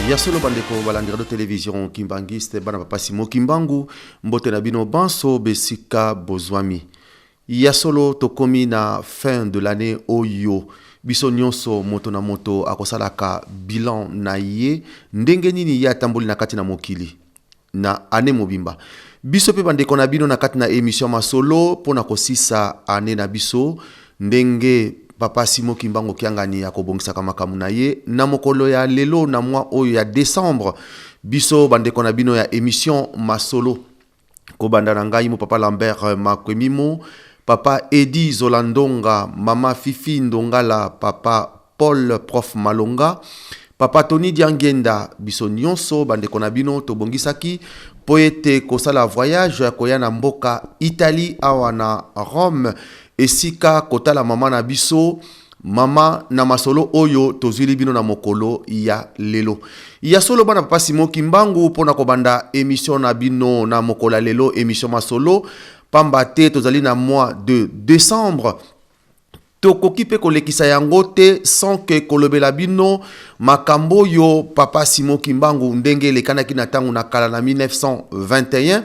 Ya solo, bandeko balandi Radio Télévision Kimbanguiste, bana Papa Simon Kimbangu, mbote na bino banso besika bozwami. Ya solo, tokomi na fin de l'année oyo biso nyonso, moto na moto akosalaka bilan na ye, ndenge nini ye atamboli na kati na mokili na année mobimba. Biso mpe bandeko na bino na kati na émission Masolo, mpona kosisa année na biso, ndenge Papa Simon Kimbangu Kiangani akobongisaka makambo na ye na mokolo ya lelo, na mwa oyo ya décembre, biso bandeko na bino ya émission Masolo, kobanda na ngai mo Papa Lambert Makwemimo, Papa Edi Zolandonga, Mama Fifi Ndongala, Papa Paul Prof Malonga, Papa Tony Diangenda, biso nyonso bandeko na bino tobongisaki mpo ete kosala voyage ya koya na mboka Italie, awa na Rome, esika kotala mama na biso, mama na masolo oyo tozwili bino na mokolo ya lelo. Ya solo, bana Papa Simon Kimbangu, mpona kobanda émission na bino na mokolo ya lelo, émission Masolo, pamba te tozali na mois de décembre, tokoki mpe kolekisa yango te sans que kolobela bino makambo oyo Papa Simon Kimbangu, ndenge elekanaki na ntango na kala na 1921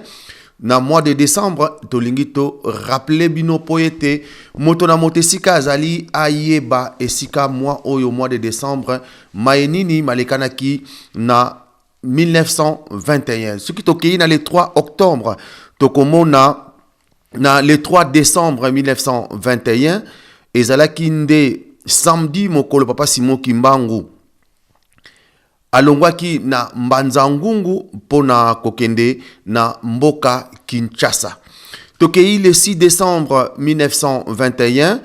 na mois de décembre. Tolingi to rappeler bino mpo ete moto na moto esika azali ayeba esika mois oyo, mois de décembre, maye nini malekanaki na 1921. Soki tokei na le 3 octobre, tokomona na le 3 décembre 1921, ezalaki nde samedi, mokolo Papa Simon Kimbangu alongwaki na Mbanza Ngungu mpo na kokende na mboka Kinshasa. Tokei le 6 décembre 1921,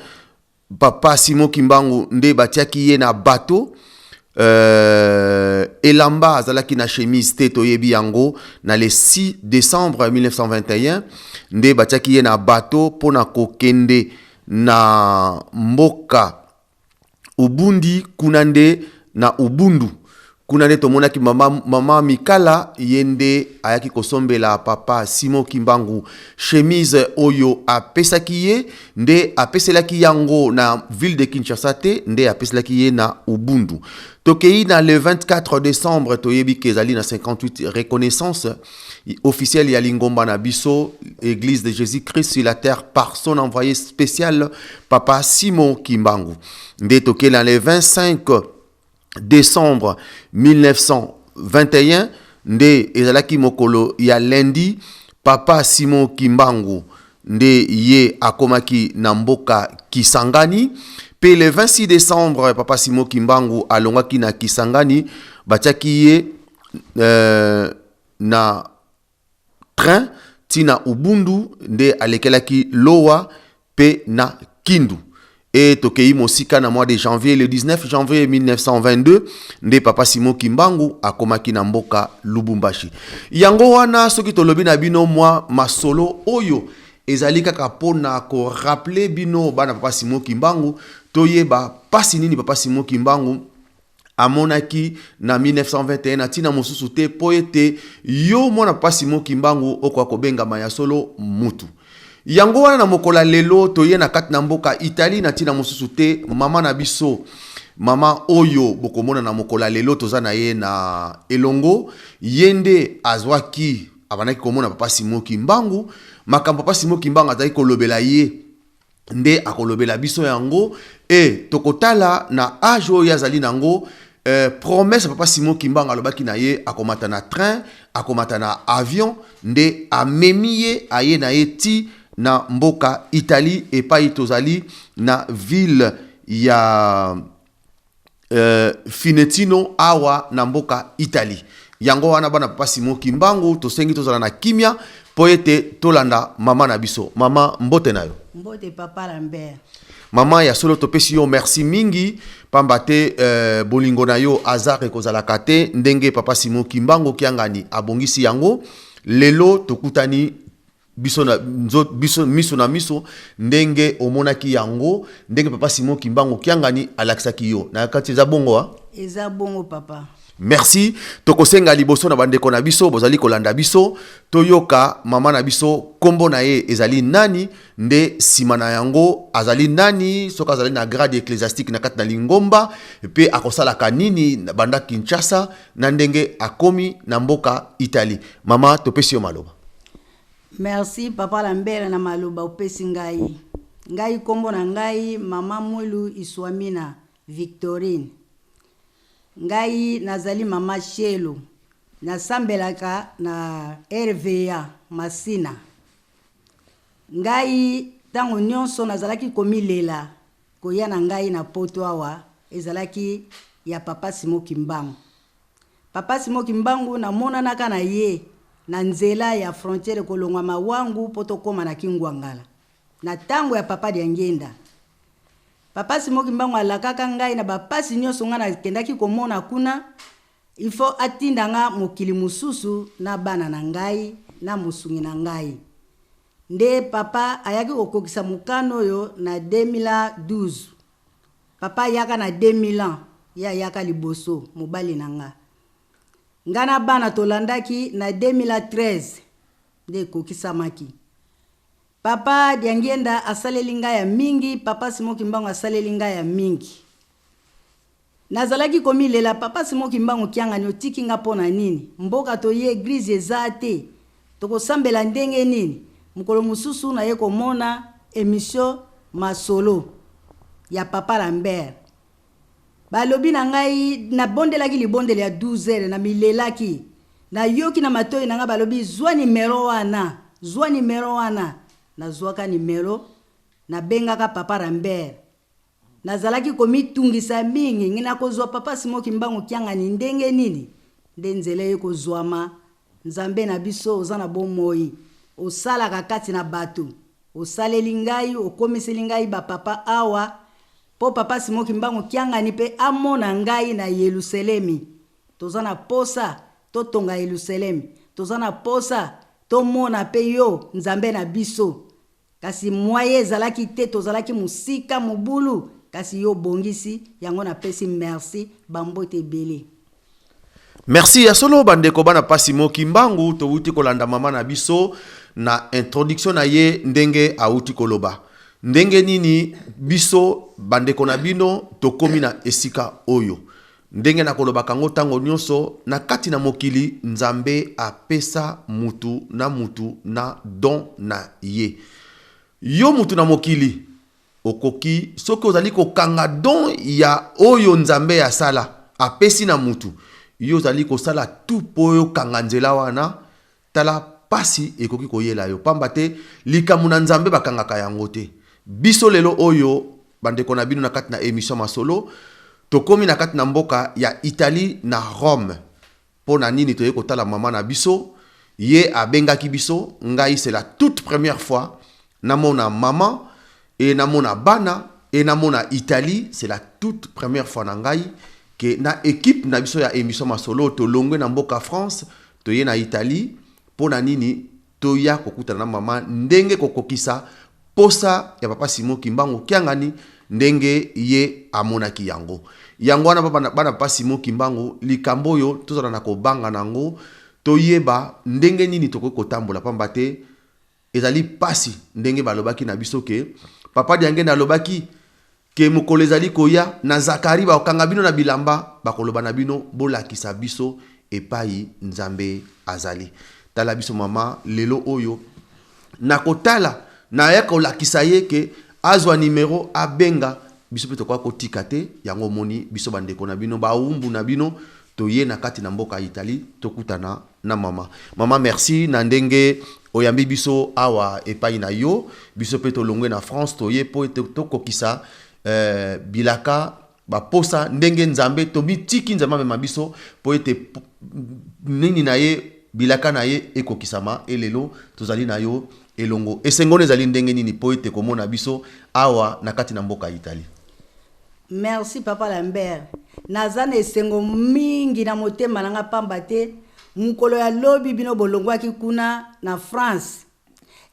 Papa Simon Kimbangu nde batiaki ye na bateau. Elamba azalaki na chemise te, toyebi yango. Na le 6 décembre 1921 nde batiaki ye na bateau mpo na kokende na mboka Ubundi. Kuna nde na Ubundu, kuna nde tomonaki mama Mikala, ye nde ayaki kosombela Papa Simon Kimbangu chemise oyo apesaki ye. Nde apeselaki yango na ville de Kinshasa te, nde apeselaki ye na Ubundu. Tokei na le 24 décembre, toyebi ke ezali na 58 reconnaissance officielle ya lingomba na biso, Église de Jésus-Christ sur la terre par son envoyé spécial Papa Simon Kimbangu. Nde tokei na le 25 décembre 1921, nde ezalaki mokolo ya lundi, Papa Simon Kimbangu nde ye akomaki na mboka Kisangani. Mpe le 26 décembre, Papa Simon Kimbangu alongwaki na Kisangani, batiaki ye na train ntina Ubundu, nde alekelaki Lowa mpe na Kindu. E tokei mosika na mois de janvier, le 19 janvier 1922, nde Papa Simon Kimbangu akomaki na mboka Lubumbashi. Yango wana, soki tolobi na bino mwa masolo oyo, ezali kaka mpona korappeler bino bana Papa Simon Kimbangu, toyeba pasi nini Papa Simon Kimbangu amonaki na 1921, na ntina mosusu te mpo ete yo mwana Papa Simon Kimbangu okoka kobengama ya solo mutu. Yango wana, na mokolo ya lelo, toye na kati na mboka Italie, na ntina mosusu te, mama na biso, mama oyo bokomona na mokolo ya lelo, toza na ye na elongo. Ye nde azwaki, abandaki komona Papa Simon Kimbangu. Makambo Papa Simon Kimbangu azalaki kolobela ye, nde akolobela biso yango. E tokotala na âge oyo azali nango, promesse Papa Simon Kimbangu alobaki na ye, akomata na train, akomata na avion, nde amemi ye, aye na ye ti na mboka Italie, epai tozali na ville ya Fiumicino, awa na mboka Italie. Yango wana, bana Papa Simon Kimbangu, tosengi tozala na kimia mpo ete tolanda mama na biso. Mama, mbote na yo. Mbote, Papa Lambert. Mama, ya solo, topesi yo merci mingi, pamba te bolingo na yo hasard ekozalaka te. Ndenge Papa Simon Kimbangu Kiangani abongisi yango, lelo tokutani biso na nzo, biso miso na miso, ndenge omonaki yango, ndenge Papa Simon Kimbangu Kiangani alakisaki yo na kati. Eza bongo, ah? Eza bongo, papa. Merci. Tokosenga liboso na bandeko na biso bozali kolanda biso, toyoka mama na biso kombo na ye ezali nani, nde nsima na yango azali nani, soki azali na grade ecclésiastique na kati na lingomba, mpe akosalaka nini banda Kinshasa na ndenge akomi na mboka Italie. Mama, topesi yo maloba. Merci papa Lambert na maloba opesi ngai. Ngai kombo na ngai mama Mwilu Iswamina Victorine. Ngai nazali mama Shelo, nasambelaka na RVA Masina. Ngai ntango nyonso nazalaki komilela koya na ngai na poto awa ezalaki ya papa Simon Kimbangu. Papa Simon Kimbangu namonanaka na ye na nzela ya frontière kolongwa Mawangu mpo tokóma na Kingwangala na ntango ya papa Diangienda. Papa Simon Kimbangu alakaka ngai na bapasi nyonso ngai nakendaki komona kuna, il faut atinda nga mokili mosusu na bana na ngai na mosungi na ngai. Nde papa ayaki kokokisa mokano oyo na 2012. Papa ayaka na 2000 ans, ye ayaka liboso mobali na nga. Nga na bana tolandaki na 2013 nde ekokisamaki. Papa Diangienda asaleli ngai ya mingi, papa Simon Kimbangu asaleli ngai ya mingi. Nazalaki komilela, papa Simon Kimbangu kiangani otiki nga mpo na nini? Mboka toye église eza te, tokosambela ndenge nini? Mokolo mosusu naye komona émission masolo ya papa Lambert. Balobi na ngai, nabondelaki libondeli ya 12 heures, namilelaki. Nayoki na matoi na ngai balobi zwa nimero wana, zwa nimero wana. Nazwaka nimero, nabengaka papa Lambert. Nazalaki komitungisa mingi, ngai nakozwa papa Simon Kimbangu kiangani ndenge nini? Nde nzela eye kozwama. Nzambe na biso oza na bomoi, osalaka kati na bato, osaleli ngai, okomiseli ngai bapapa awa mpo papa Simon Kimbangu kiangani mpe amona ngai na Yelusalemi. Toza na posa totonga Yelusalemi, toza na posa tomona mpe yo Nzambe na biso. Kasi mwaye ezalaki te, tozalaki mosika mobulu, kasi yo obongisi yango, napesi merci, bambote ebele. Merci ya solo bandeko bana pasi moki mbangu. Towuti kolanda mama na biso na introduction na ye, ndenge awuti koloba ndenge nini biso bandeko na bino tokomi na esika oyo. Ndenge nakolobaka yango ntango nyonso, na kati na mokili Nzambe apesa mutu na mutu na don na ye. Yo mutu na mokili okoki, soki ozali kokanga don ya oyo Nzambe asala apesi na mutu, yo ozali kosala tout mpo oyo okanga nzela wana, tala pasi ekoki koyela yo, pamba te likambo na Nzambe bakangaka yango te. Biso lelo oyo bandeko na bino na kati na émission masolo, tokomi na kati na mboka ya Italie na Rome. Mpo na nini? Toye kotala mama na biso. Ye abengaki biso. Ngai, c'est la toute première fois namona mama e namona bana e namona Italie. C'est la toute première fois na ngai ke na équipe na biso ya émission masolo tolongwe na mboka France, toye na Italie. Mpo na nini? Toya kokutana na mama, ndenge kokokisa posa ya papa Simon Kimbangu Kiangani, ndenge ye amonaki yango. Yango wana bana, bana papa Simon Kimbangu, likambo oyo tozala na kobanga na yango, toyeba ndenge nini tokoki kotambola, pamba te ezali pasi. Ndenge balobaki na biso ke papa Diangenda alobaki ke mokolo ezali koya na Zakari, bakokanga bino na bilamba, bakoloba na bino bolakisa biso epai Nzambe azali. Tala biso mama lelo oyo nakotala naya kolakisa ye ke azwa nimero abenga biso, mpe tokoka kotika te yango. Omoni biso bandeko na bino, bawumbu na bino, toye na kati na mboka ya Italie, tokutana na mama. Mama, merci na ndenge oyambi biso awa epai na yo. Biso mpe tolongwe na France, toye mpo ete tokokisa bilaka baposa ndenge Nzambe tomitiki Nzambe amema biso mpo ete nini na ye bilaka na ye ekokisama. Elelo tozali na yo elongo, esengo ezali ndenge nini mpo ete komona biso awa na kati na mboka ya Italie? Merci papa Lambert. Naza na esengo mingi na motema na nga, pamba te mokolo ya lobi bino bolongwaki kuna na France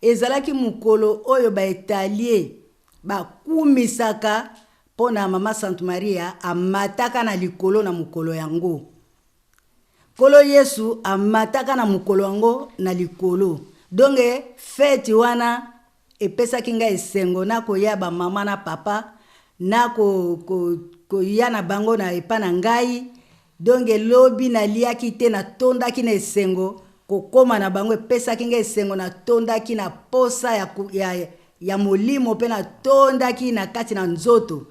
ezalaki mokolo oyo baitalie bakumisaka mpo na mama Sainte Maria amataka na likolo na mokolo yango. Nkolo Yesu amataka na mokolo yango na likolo. Donc feti wana epesaki ngai esengo na koya ba mama na papa na ko, ko, koya na bango na epa na ngai. Donc lobi naliaki te, natondaki na esengo. Kokoma na bango epesaki ngai esengo, natondaki na posa ya, ya, ya molimo mpe natondaki na kati na nzoto.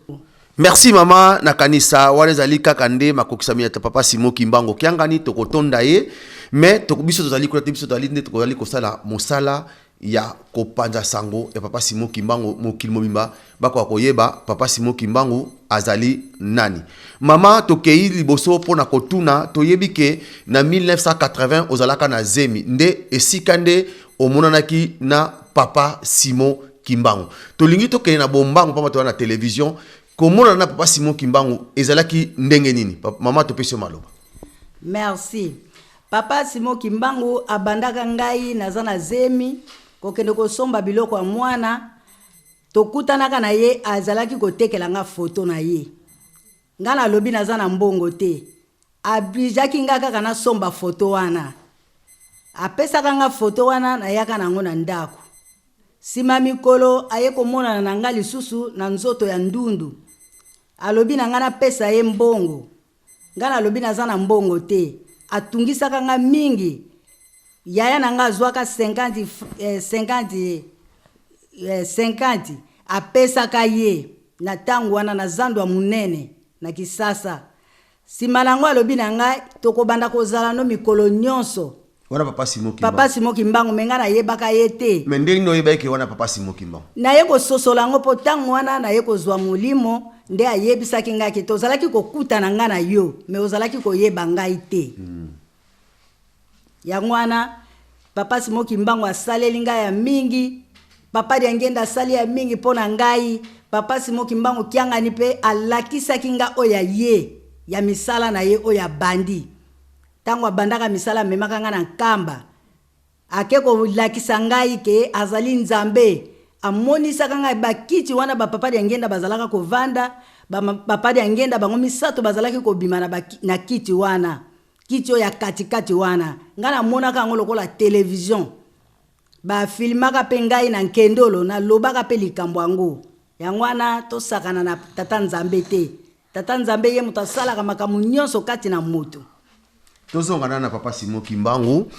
Merci mama. Nakanisa wana ezali kaka nde makokisami ya papa Simon Kimbangu Kiangani. Tokotonda ye, mais biso tozali kuna te. Biso tozali nde tokozali kosala mosala ya kopanza sango ya papa Simon Kimbangu, mokili mobimba bakoka koyeba papa Simon Kimbangu azali nani. Mama, tokei liboso mpona kotuna. Toyebi ke na 1980 ozalaka na zemi, nde esika nde omonanaki na papa Simon Kimbangu. Tolingi tokende na bombangu mpamba toza na télévision. Komonana na papa Simon Kimbangu ezalaki ndenge nini? Mama, topesi yo maloba. Merci. Papa Simon Kimbangu abandaka ngai naza na zemi, kokende kosomba biloko ya mwana. Tokutanaka na ye, azalaki kotekela nga foto na ye. Nga nalobi naza na mbongo te, ablijaki nga kaka nasomba foto wana. Apesaka nga foto wana, nayaka nango na ndako. Nsima mikolo aye komonana na nga lisusu na nzoto ya ndundu. Alobi na nga napesa ye mbongo. Nga nalobi naza na mbongo te. Atungisaka nga mingi. Yaya na nga azwaka 50, 50, 50, apesaka ye na ntango wana na zando ya monene na Kisasa. Nsima na yango alobi na ngai tokobanda kozala no mikolo nyonso. Wana papa Simon Kimbangu. Papa Simon Kimbangu, me ngai nayebaka ye te. Me ndenge nini oyebaki wana papa Simon Kimbangu? Naye kososola yango mpo ntango wana naye kozwa molimo nde ayebisaki ngai ke tozalaki kokutana ngai na yo, me ozalaki koyeba ngai te. Yango wana papa Simon Kimbangu asaleli ngai ya mingi. Papa Diangenda asali ya mingi mpo na ngai. Papa Simon Kimbangu Kiangani mpe alakisaki ngai oyo ya ye, ya misala na ye oyo abandi. Ntango abandaka misala, amemaka ngai na Nkamba, ake kolakisa ngai ke azali Nzambe. Amonisaka ngai bakiti wana bapapa Diangenda bazalaka kovanda. Bapapa Diangenda bango misato bazalaki kobima na, na kiti wana, kiti oyo ya katikati wana. Ngai namonaka yango lokola television. Bafilmaka mpe ngai na nkendolo, nalobaka mpe likambo yango. Yango wana tosakana na tata Nzambe te. Tata Nzambe ye moto asalaka makambo nyonso kati na moto. Tozonga na papa Simon Kimbangu.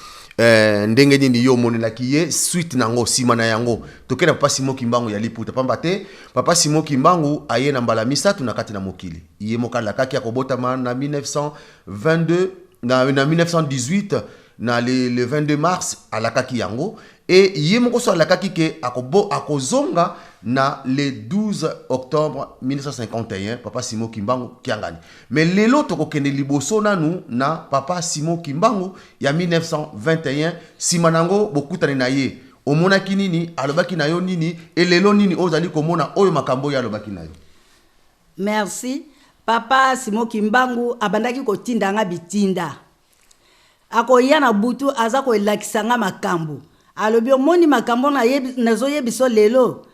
Ndenge nini yo omonelaki ye? Suite nango, nsima na yango tokende na papa Simon Kimbangu ya liputa, pamba te papa Simon Kimbangu aye na mbala misato na kati na mokili. Ye moko alakaki akobotama na 1922, na 1918, na le 22 mars alakaki yango. E ye moko so alakaki ke akozonga na le 12 octobre 1951, papa Simon Kimbangu Kiangani. Mais lelo tokokende liboso nanu na papa Simon Kimbangu ya 1921. Nsima nango bokutani na ye, omonaki nini? Alobaki na yo nini? Elelo nini oyo ozali komona oyo makambo oyo alobaki na yo? Merci. Papa Simon Kimbangu abandaki kotinda nga bitinda. Akoya na butu, aza kolakisa nga makambo. Alobi: "Omoni makambo nazoyebisa lelo,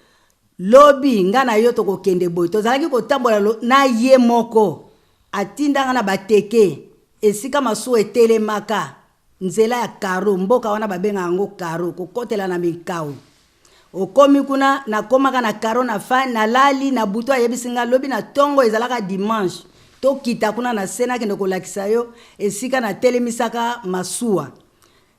lobi nga na yo tokokende boye." Tozalaki kotambola na ye moko. Atindanga na bateke, esika masuwa etelemaka, nzela ya Karo. Mboka wana babengaka yango Karo, kokotela na Mikau. Okomi kuna, nakomaka na Karo na fa, nalali na butu. Ayebisi nga lobi na ntongo, ezalaka dimanche, tokita kuna na se, nakende kolakisa yo esika natelemisaka masuwa.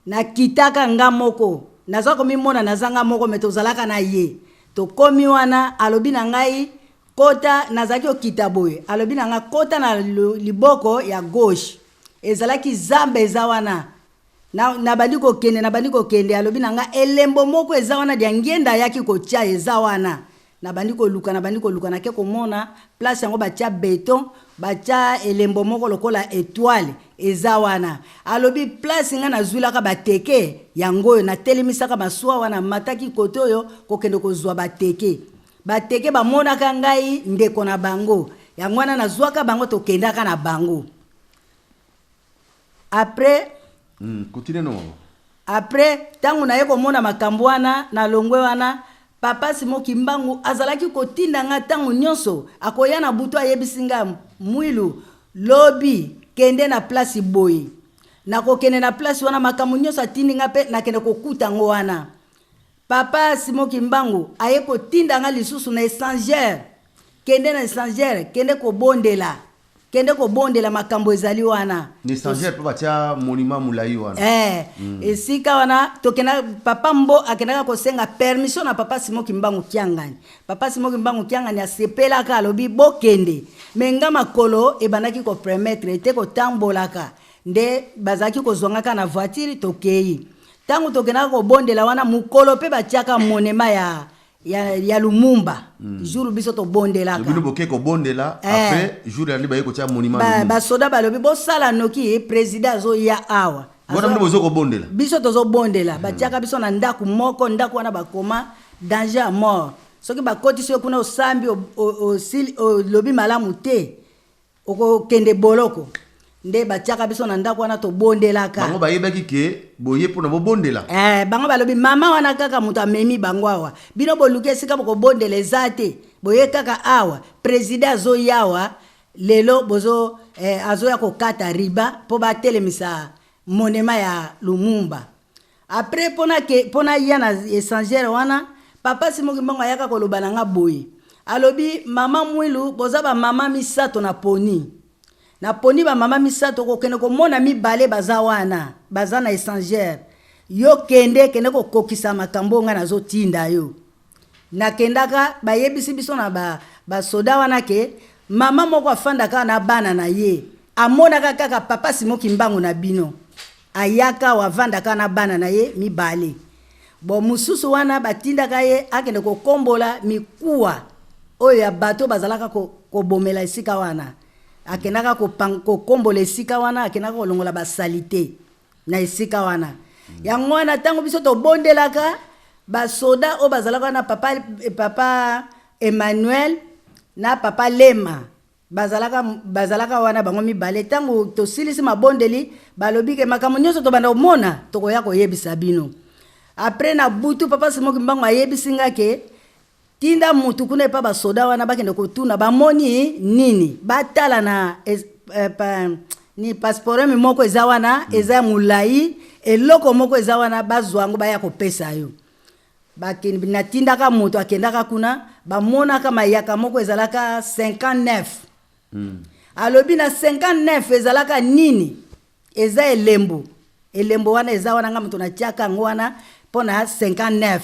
Nakitaka nga moko, naza komimona naza nga moko, me tozalaka na ye. Tokomi wana, alobi na ngai: "Kota." Nazalaki kokita boye, alobi na ngai: "Kota na liboko ya gauche, ezalaki zamba eza wana." Nabandi kokende, nabandi kokende. Alobi na ngai: "Elembo moko eza wana, Diangenda ayaki kotia, eza wana." Nabandi koluka, nabandi koluka, nake komona place yango, batia beton, batia elembo moko lokola étoile eza wana. Alobi: "Place ngai nazwilaka bateke yango oyo, natelemisaka masuwa wana, mataki kote oyo kokende kozwa bateke. Bateke bamonaka ngai ndeko na bango, yango wana nazwaka bango, tokendaka na bango." Après Continue no, mama. Après ntango naye komona makambo wana, nalongwe wana. Papa Simon Kimbangu azalaki kotinda nga ntango nyonso. Akoya na butu, ayebisi nga: "Mwilu, lobi kende na place boye." Nakokende na place wana, makambo nyonso atindi nga mpe nakende kokuta yango wana. Papa Simon Kimbangu aye kotinda nga lisusu na Essanger. Kende na Essanger, kende kobondela. Kende kobondela, makambo ezali wana. Na Essanger mpe batia monument molai wana. Esika wana tokenda, papa Mbo akendaka kosenga permission na papa Simon Kimbangu Kiangani. Papa Simon Kimbangu Kiangani asepelaka, alobi bokende. Mais nga makolo ebandaki kopermettre te kotambolaka, nde bazalaki kozwanga kaka na voiture. Tokei, ntango tokendaka kobondela wana, mokolo mpe batiaka monument ya Lumumba. Jour biso tobondelaka. Bino boke kobondela. Après jour yandi baye kotia monument. Basoda balobi bosala noki, président azoya awa. Wana bino bozo kobondela? Biso tozobondela. Batiaka biso na ndako moko, ndako wana bakoma danger à mort. Soki bakotisi yo kuna, osambi, olobi malamu te, okokende boloko. Nde batiaka biso na ndako wana, tobondelaka. Bango bayebaki ke boye mpona bobondela? Bango balobi mama wana kaka moto amemi bango awa. Bino boluki esika bokobondela eza te, boye kaka awa. Président azoya awa lelo, bozo azoya kokata ruban mpo batelemisa monument ya Lumumba. Après, mpona ke mpona ya na Essanger wana, papa Simon Kimbangu ayaka koloba na nga boye, alobi: "Mama Mwilu, boza bamama misato na poni, naponi bamama misato. Kokende komona mibale baza wana, baza na Essanger. Yo kende, kende kokokisa makambo ngai nazotinda yo." Nakendaka, bayebisi biso na basoda wana ke mama moko afandaka na bana na ye, amonaka kaka papa Simon Kimbangu na bino, ayaka awa, avandaka na bana na ye mibale. Bon, mosusu wana batindaka ye akende kokombola mikuwa oyo ya bato bazalaka kobomela esika wana. Akendaka kokombola esika wana, akendaka kolongola basaleté na esika wana. Yango wana ntango biso tobondelaka, basoda oyo bazalaka wana, papa Emmanuel na papa Lema, bazalaka wana bango mibale. Ntango tosilisi mabondeli, balobi ke makambo nyonso tobanda komona, tokoya koyebisa bino. Après, na butu, papa Simon Kimbangu ayebisi nga ke tinda mutu kuna epa basoda wana, bakende kotuna bamoni nini, batala na ni pasport moko eza wana, eza molai, eloko moko eza wana, bazwa yango, baya kopesa yo. Natindaka moto, akendaka kuna, bamonaka mayaka moko ezalaka 59. Alobi na 59 ezalaka nini? Eza elembo. Elembo wana eza wana, nga moto natiaka yango wana mpo na 59.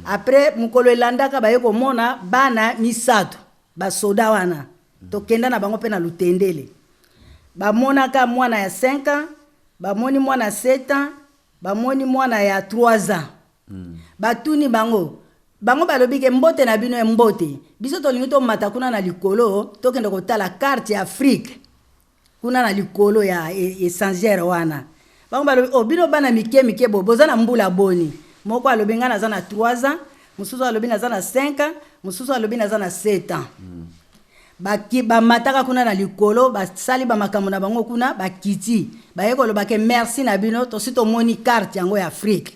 Après, mokolo elandaka, baye komona bana misato, basoda wana. Tokenda na bango mpe na Lutendele, bamonaka mwana ya 5 ans, bamoni mwana ya 7 ans, bamoni mwana ya 3 ans. Batuni bango, bango balobi ke mbote na bino, mbote. Biso tolingi tomata kuna na likolo, tokende kotala carte ya Afrique kuna na likolo ya Essanger wana. Bango balobi: "Oh, bino bana mike mike bo boza na mbula boni?" Moko alobi: "Ngai naza na 3 ans." Mosusu alobi: "Naza na 5 ans." Mosusu alobi: "Naza na 7 ans." Baki bamataka kuna na likolo, basali bamakambo na bango kuna, bakiti, baye koloba ke merci na bino, tosi tomoni carte yango ya Afrique.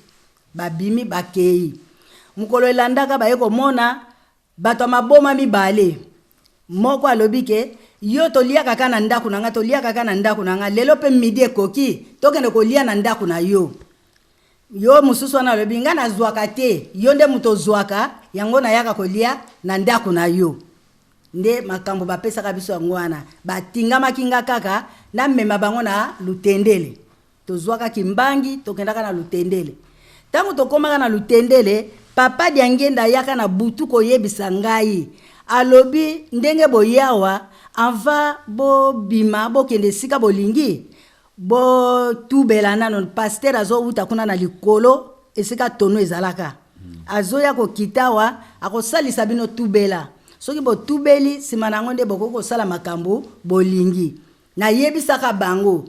Babimi, bakei. Mokolo elandaka, baye komona bato ya maboma mibale. Moko alobi ke yo toliaka kaka na ndako na nga, toliaka kaka na ndako na nga. Lelo mpe midi ekoki, tokende kolia na ndako na yo. Yo mosusu wana alobi: "Ngai nazwaka te, yo nde moto ozwaka yango, nayaka kolia na ndako na yo." Nde makambo bapesaka biso yango wana. Batingamaki nga kaka namema bango na Lutendele. Tozwaka Kimbangi, tokendaka na Lutendele. Ntango tokomaka na Lutendele, papa Diangenda ayaka na butu koyebisa ngai, alobi: "Ndenge boyawa, anva bobima, bokende esika bolingi, botubela nano. Pasteur azowuta kuna na likolo esika tono ezalaka, azoya kokita awa, akosalisa bino tubela. Soki botubeli, nsima na yango nde bokoki kosala makambo bolingi." Nayebisaka bango,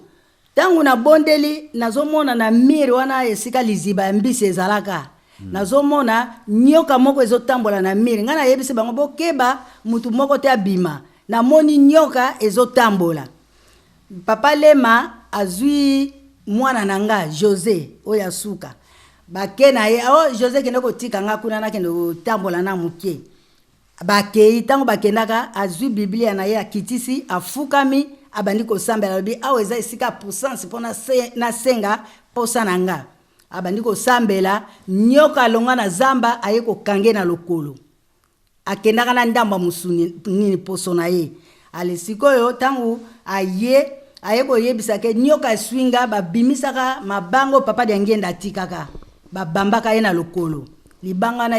ntango nabondeli, nazomona na mur wana esika liziba ya mbisi ezalaka, nazomona nyoka moko ezotambola na mur. Ngai nayebisi bango: "Bokeba, mutu moko te abima, namoni nyoka ezotambola." Papa Lema azwi mwana na nga José oyo asuka, bake na ye: "O oh, José, kende kotika nga kuna, nakende kotambola na moke." Bakei. Ntango bakendaka, azwi Biblia na ye, akitisi, afukami, abandi kosambela, alobi awa eza esika ya puissance mpo nasenga posa na nga. Abandi kosambela, nyoka alongwa na zamba aye kokange na lokolo. Akendaka na ndambo ya mosuni nini poso na ye. Ale sikoyo ntango aye aye koyebisa ke nyoka eswi nga, babimisaka mabango papa Diangienda atikaka, babambaka ye na lokolo. Libanga wana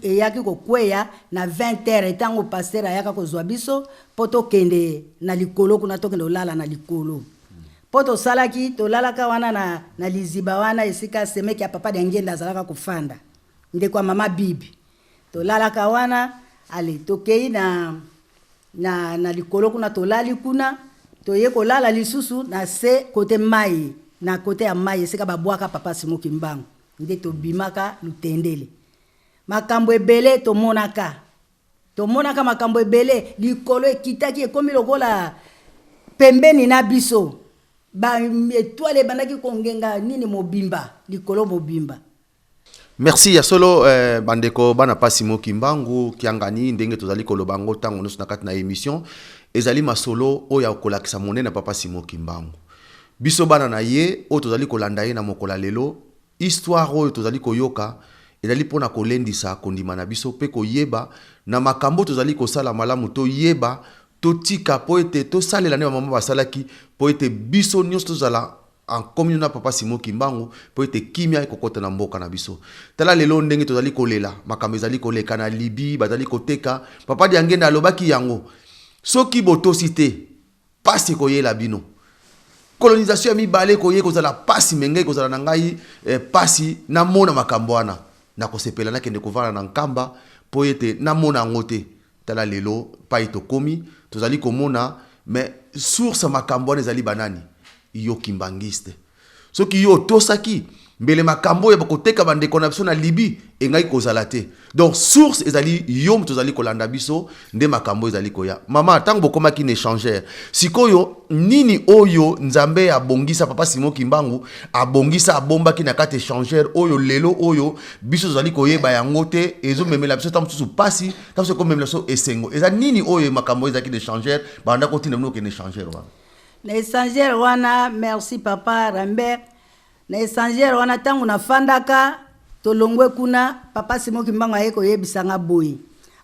eyaki kokweya na 20 heures ntango pasteur ayaka kozwa biso mpo tokende na likolo kuna, tokende kolala na likolo. Mpo tosalaki tolalaka wana na liziba wana esika semeki ya papa Diangienda azalaka kofanda, ndeko ya mama Bibi. Tolalaka wana. Ale tokei na likolo kuna, tolali kuna, toye kolala lisusu na se kote mai, na kote ya mai esika babwaka papa Simon Kimbangu, nde tobimaka Lutendele. Makambo ebele tomonaka makambo ebele. Likolo ekitaki, ekomi lokola pembeni na biso, ba étoile ebandaki kongenga nini mobimba, likolo mobimba. Merci ya solo bandeko bana pasi moki mbangu kiangani, ndenge tozali koloba yango ntango nyonso na kati na émission, ezali masolo oyo ya kolakisa monene papa Simon Kimbangu. Biso bana na ye oyo tozali kolanda ye na mokolo ya lelo, histoire oyo tozali koyoka ezali mpona kolendisa kondima na biso mpe koyeba na makambo tozali kosala malamu, toyeba totika mpo ete tosalela nde bamama basalaki, mpo ete biso nyonso tozala en communion na papa Simon Kimbangu, mpo ete kimia ekokota na mboka na biso. Tala lelo ndenge tozali kolela makambo ezali koleka na Libi, bazali koteka. Papa Diangenda alobaki yango, soki botosi te, pasi ekoyela bino. Colonisation ya mibale ekoye kozala pasi, me ngai kozala na ngai pasi namona makambo wana, nakosepela nakende kovanda na Nkamba mpo ete namona yango te. Tala lelo pai tokomi, tozali komona, mais source ya makambo wana ezali banani? Yo kimbangiste. Soki yo otosaki, mbele makambo oyo bakoteka bandeko na biso na Libi engai kozala te. Donc source ezali yo moto ozali kolanda biso, nde makambo ezali koya. Mama, ntango bokomaki na échangeur sikoyo, nini oyo Nzambe abongisa, papa Simon Kimbangu abongisa, abombaki na kati échangeur oyo lelo oyo biso tozali koyeba yango te, ezomemela biso ntango mosusu pasi, ntango mosusu ekomemela biso esengo? Eza nini oyo makambo oyo ezalaki na échangeur, banda kotinda bino okende échangeur wana? Na échangeur wana, merci papa Rambert, na échangeur wana ntango nafandaka, tolongwe kuna, papa Simon Kimbangu aye koyebisanga boye,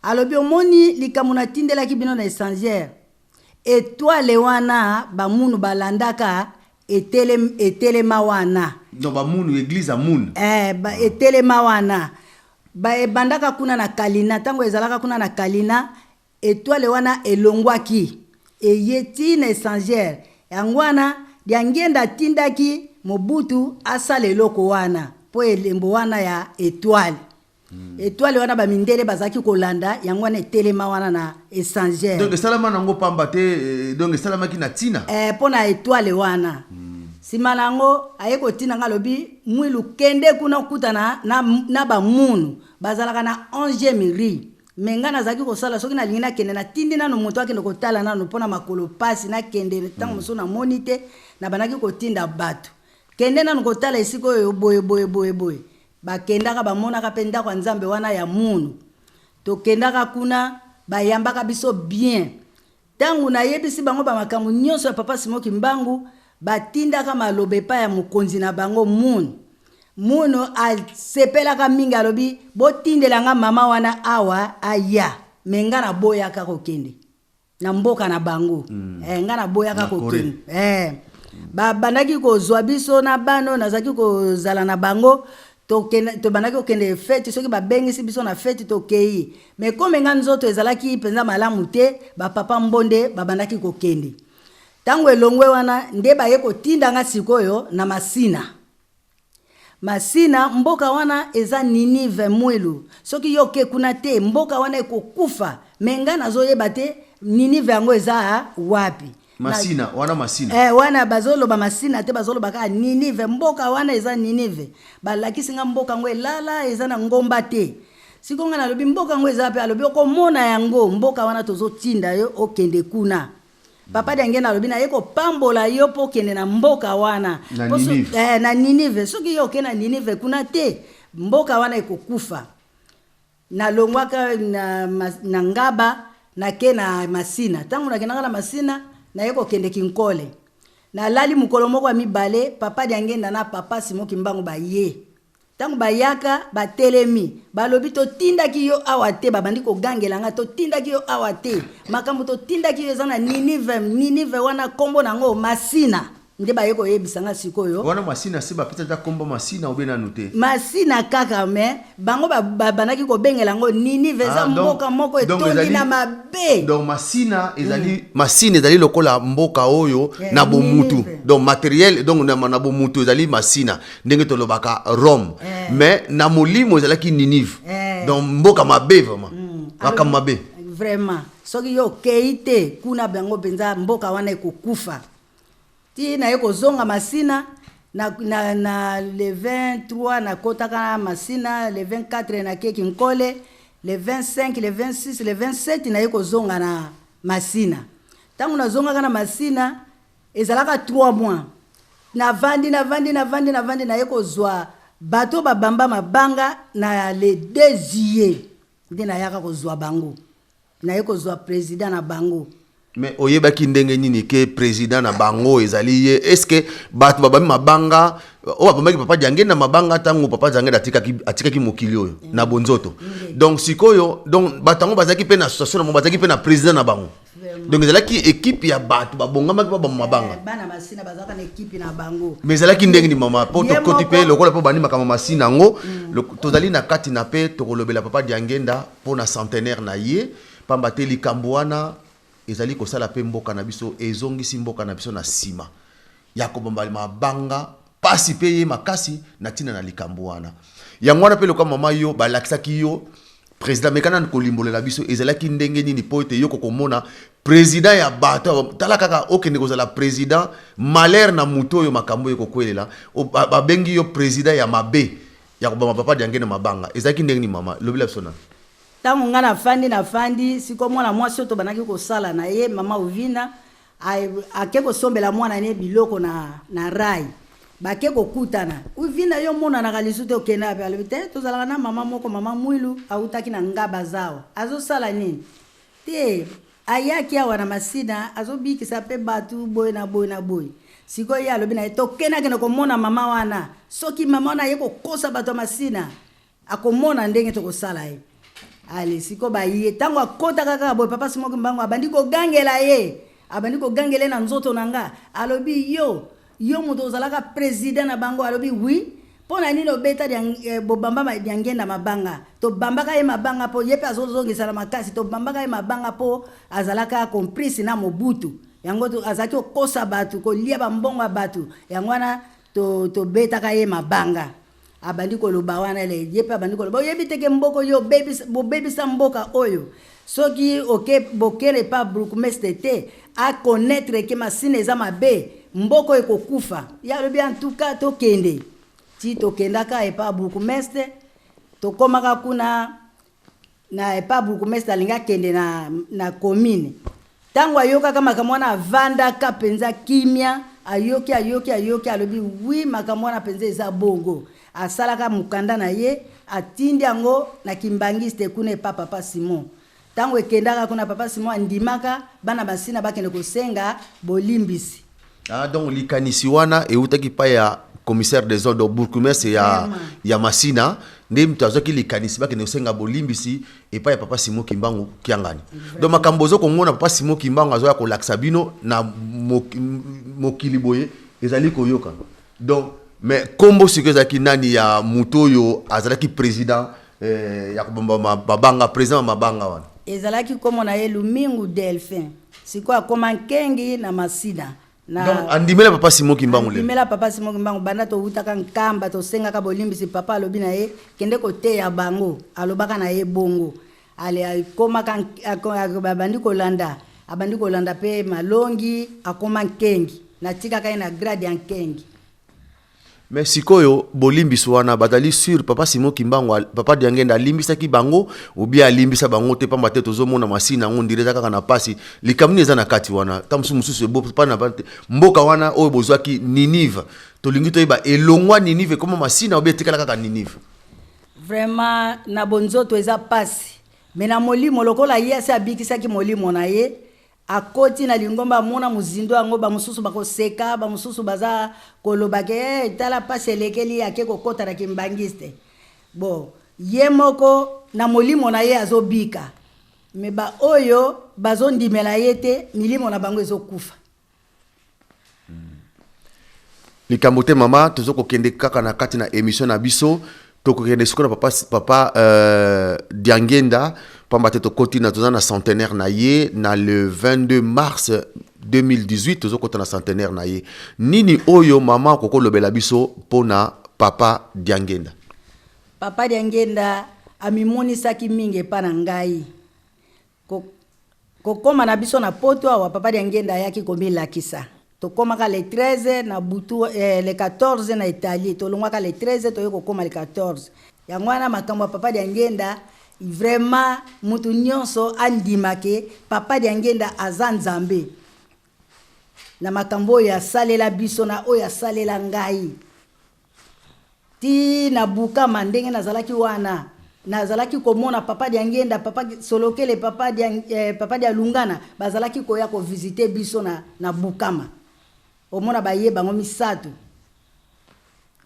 alobi: omoni likambo natindelaki bino na échangeur, étoile wana bamunu balandaka, etelema wana. Donc bamunu, église ya Munu? Eh, etelema wana. Ebandaka kuna na Kalina. Ntango ezalaka kuna na Kalina, étoile wana elongwaki, eye ti na échangeur. Yango wana Diangenda atindaki Mobutu asala eloko wana mpo elembo wana ya étoile. Étoile wana bamindele bazalaki kolanda yango wana, etelema wana na échangeur. Donc esalama nango pamba te, donc esalamaki na ntina. Eh, mpo na étoile wana. Nsima na yango aye kotinda nga, alobi: Mwilu, kende kuna okutana na bamunu bazalaka na 11e rue. Me nga nazalaki kosala, soki nalingi nakende, natindi nanu moto akende kotala nanu mpo na makolo pasi nakende. Ntango mosusu namoni te, nabandaki kotinda bato: kende nanu kotala esika oyo boye boye boye boye. Bakendaka, bamonaka mpe ndako ya Nzambe wana ya munu. Tokendaka kuna, bayambaka biso bien. Ntango nayebisi bango bamakambo nyonso ya papa Simon Kimbangu, batindaka maloba epai ya mokonzi na bango munu. Munu asepelaka mingi, alobi: botindelanga mama wana awa aya. Me nga naboyaka kokende na mboka na bango. Nga naboyaka kokende. Babandaki kozwa biso na bana oyo nazalaki kozala na bango, tobandaki kokende feti. Soki babengisi biso na feti, tokei. Me comme nga nzoto ezalaki mpenza malamu te, bapapa mbonde babandaki kokende. Ntango elongwe wana, nde baye kotinda nga sikoyo na Masina. Masina, mboka wana eza Ninive. Mwilu, soki yo oke kuna te, mboka wana ekokufa. Me nga nazoyeba te Ninive yango eza wapi. Masina wana, Masina? Eh, wana bazoloba Masina te, bazoloba kaka Ninive. Mboka wana eza Ninive. Balakisi nga mboka yango elala, eza na ngomba te. Sikoyo nga nalobi: mboka yango eza mpe? Alobi: okomona yango, mboka wana tozotinda yo okende kuna. Papa Diangenda alobi: naye kopambola yo mpo okende na mboka wana. Na Ninive. Na Ninive. Soki yo okende na Ninive kuna te, mboka wana ekokufa. Nalongwaka na Ngaba, nake na Masina. Ntango nakendaka na Masina, Naye kokende Kinkole. Nalali mokolo moko ya mibale, Papa Diangenda na Papa Simon Kimbangu baye. Tango bayaka, batelemi, balobi totindaki yo awa te, babandi kogangela nga, totindaki yo awa te, makambo totindaki yo eza na Ninive, Ninive wana kombo na yango Masina. Nde baye koyebisa nga sikoyo. Wana Masina se bapesa dejà kombo Masina ou bien nanu te? Masina kaka mais bango ba bandaki kobengela yango Ninive eza mboka moko etondi na mabe. Donc Masina ezali Masina ezali lokola mboka oyo na bomutu donc materiel donc na bomutu ezali Masina ndenge tolobaka Rome mais na molimo ezalaki Ninive donc mboka mabe vraiment makambo mabe. Vraiment soki yo okeyi te kuna bango penza mboka wana ekokufa. Ti naye kozonga Masina na, na, na le 23 nakotaka Masina, le 24 nake Kinkole, le 25, le 26, le 27 naye kozonga na Masina. Tango nazongaka na Masina ezalaka 3 mois. Navandi, navandi, navandi, navandi naye kozwa bato babamba mabanga na le 2 juillet nde nayaka kozwa bango. Naye kozwa president na bango. Mais oyebaki ndenge nini ke president na bango ezali ye? Est ce que bato babami mabanga oyo babambaki papa Diangenda mabanga ntango papa Diangenda atikaki, atikaki mokili oyo na bonzoto? Donc sikoyo donc bato yango bazalaki mpe na association na bango, bazalaki mpe na president na bango. Donc ezalaki équipe ya bato babongamaki babamba mabanga. Eh, bana Masina bazalaka na équipe na bango. Mais ezalaki ndenge nini mama? Po tokoti mpe lokola mpo bandi makambo Masina yango, tozali na kati na mpe tokolobela papa Diangenda mpo na centenaire na ye, pamba te likambo wana ezali kosala mpe mboka na biso, ezongisi mboka na biso na sima ya kobamba mabanga, pasi mpe ye makasi na ntina na likambo wana. Yango wana mpe lokola mama yo balakisaki yo president, meka nanu kolimbolela biso ezalaki ndenge nini mpo ete yo kokomona president ya bato, tala kaka okende kozala president, malheur na moto oyo makambo oyo ekokwelela, babengi yo president ya mabe ya kobamba papa Diangenda mabanga. Ezalaki ndenge nini mama? Lobela biso nanu. Tango nga nafandi, nafandi, sikoyo mwana mwasi oyo tobandaki kosala na ye, mama Ovina, ake kosombela mwana ne biloko na, na rail. Bake kokutana. Ovina, yo omonanaka lisusu te, okenda wapi? Alobi te, tozalaka na mama moko, mama Mwilu, awutaki na Ngaba Zawa. Azosala nini? Te, ayaki awa na Masina, azobikisa pe batu, boye na boye na boye. Sikoyo ye alobi na ye, tokende, akende komona mama wana. Soki mama wana aye kokosa bato ya Masina, Akomona ndenge tokosala ye. Ale siko baye tango akotaka kaka boye, papa Simon Kimbangu abandi kogangela ye, abandi kogangela ye na nzoto na nga, alobi yo, yo moto ozalaka president na bango, alobi oui, mpo na nini obeta bobamba Diangenda mabanga? Tobambaka ye mabanga mpo ye mpe azozongisa na makasi, tobambaka ye mabanga mpo azalaka complice na Mobutu, yango azalaki kokosa bato, kolia ba mbongo ya bato, yango wana tobetaka ye mabanga. Abandi koloba wana le ye pe abandi koloba oyebi te ke mboko yo obebisa bobebisa mboka oyo soki oke bokele epa bourgmestre te a connaitre ke masina eza mabe mboka oyo ekokufa ye alobi en tout cas tokende ti tokendaka epa bourgmestre tokomaka kuna na epa bourgmestre alingi akende na, na commune ntango ayokaka makambo wana avandaka mpenza kimia ayoki ayoki ayoki alobi wi makambo wana mpenza eza bongo asalaka mokanda na ye atindi yango na kimbangiste kuna epa papa Simon ntango ekendaka kuna papa Simon andimaka bana basina bakende kosenga bolimbisi. Ah, donc likanisi wana eutaki pa ya commissaire des ordres bourgmestre ya, ya Masina nde moto azwaki likanisi bakende kosenga bolimbisi epai ya papa Simon Kimbangu Kiangani. Donc makambo ozo komona papa Simon Kimbangu azoya kolakisa bino na mokili boye ezali koyoka. Donc mais kombo sikoyo ezalaki nani ya moto oyo azalaki président ya kobamba mabanga, président ya mabanga wana? Ezalaki kombo na ye Lumingu Delphin. Sikoyo akoma Nkengi na Masina. Na Donc andimela papa Simon Kimbangu lelo. Andimela papa Simon Kimbangu banda towutaka Nkamba tosengaka bolimbisi papa alobi na ye kende koteya bango alobaka na ye bongo. Ale akomaka abandi kolanda abandi kolanda pe malongi akoma Nkengi natikaka ye na grade ya Nkengi. Mais sikoyo bolimbisi wana bazali sur papa Simon Kimbangu papa Diangenda alimbisaki bango ou bien alimbisa bango te pamba te tozomona masina yango ndire eza kaka na pasi likambo nini eza na kati wana ta mosusu mosusu ebo pa na te mboka wana oyo bozwaki Ninive tolingi toyeba elongwa Ninive ekoma masina ou bien etikala kaka Ninive. Vraiment na bonzoto eza pasi mais na molimo lokola ye asi abikisaki molimo na ye. Akoti na lingomba, amona mozindo yango, bamosusu bakoseka, bamosusu baza koloba ke hey, eh, tala pasi elekeli ye, ake kokota na kimbangiste. Bon, ye moko na molimo na ye azobika, me baoyo bazondimela ye te, milimo na bango ezokufa. Likambo te mama, tozo kokende kaka na kati na emission na biso. Tokokende sikoyo na papa, papa Diangenda, pamba te tokoti na toza na centenaire na ye na le 22 mars 2018, tozokota na centenaire na ye. Nini oyo mama okokolobela biso mpona papa Diangenda? Papa Diangenda amimonisaki mingi epa na ngai. Kokoma na biso na poto awa, papa Diangenda ayaki komilakisa. Tokomaka le 13 na butu, le 14 na Italie, tolongwaka le 13, toye kokoma le 14. Yango wana makambo ya papa Diangenda, vraiment mutu nyonso andima ke papa Diangenda aza Nzambe na makambo oyo asalela biso na oyo asalela ngai. Ti na Bukama ndenge nazalaki wana, nazalaki komona papa Diangienda, papa Solokele, papa Dia, papa Dialungana bazalaki koya ko visiter biso na Bukama. Omona baye bango misato.